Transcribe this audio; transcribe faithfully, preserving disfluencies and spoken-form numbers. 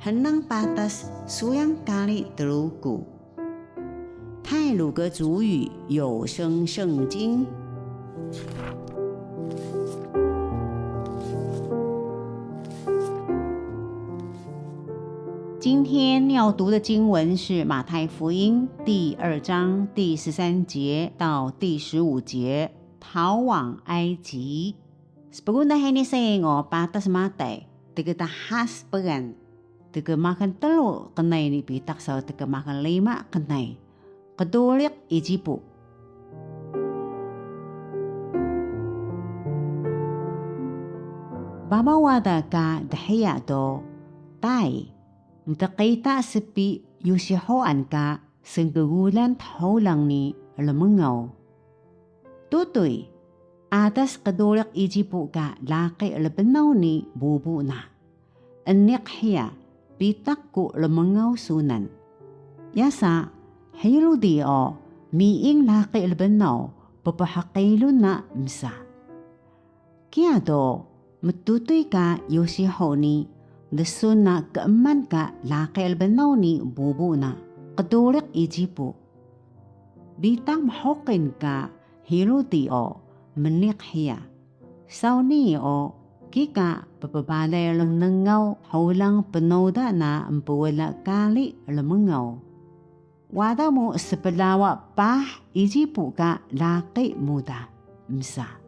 Mnang patas suyang kari Truku. 太魯閣族語有聲聖經。今天要讀的經文是馬太福音第二章第十三節到第十五節，逃往埃及。Spgun hini sayang o patas Matay, tgdha spgan, tgmaxal tru knay ni bitaq saw tgmaxal rima knay. Qduriq Ijipu. Babaw wada ka dhiya do, tay, mtqita spi Yosihuan ka sngkgulan thulang ni rmngaw. Tutuy, adas qduriq Ijipu ka laqi rbnaw ni bubu na. Eniq hiya, bitaq ku rmngaw sunan. Yasa, Hirudi o miing laqi rbnaw pphqilun na msa. Kiya do, mtutuy ka Yosihu ni, dsun na keeman ka laqi rbnaw ni bubu na, qduriq Ijipu. Bitaq mhuqil ka Hirudi o mniq hiya. Saw nii o, kika ppbalay rmngaw thulang pnuda na mpwla kari rmngaw. Wada mu splawa paah Ijipu ka laqi mu da, msa.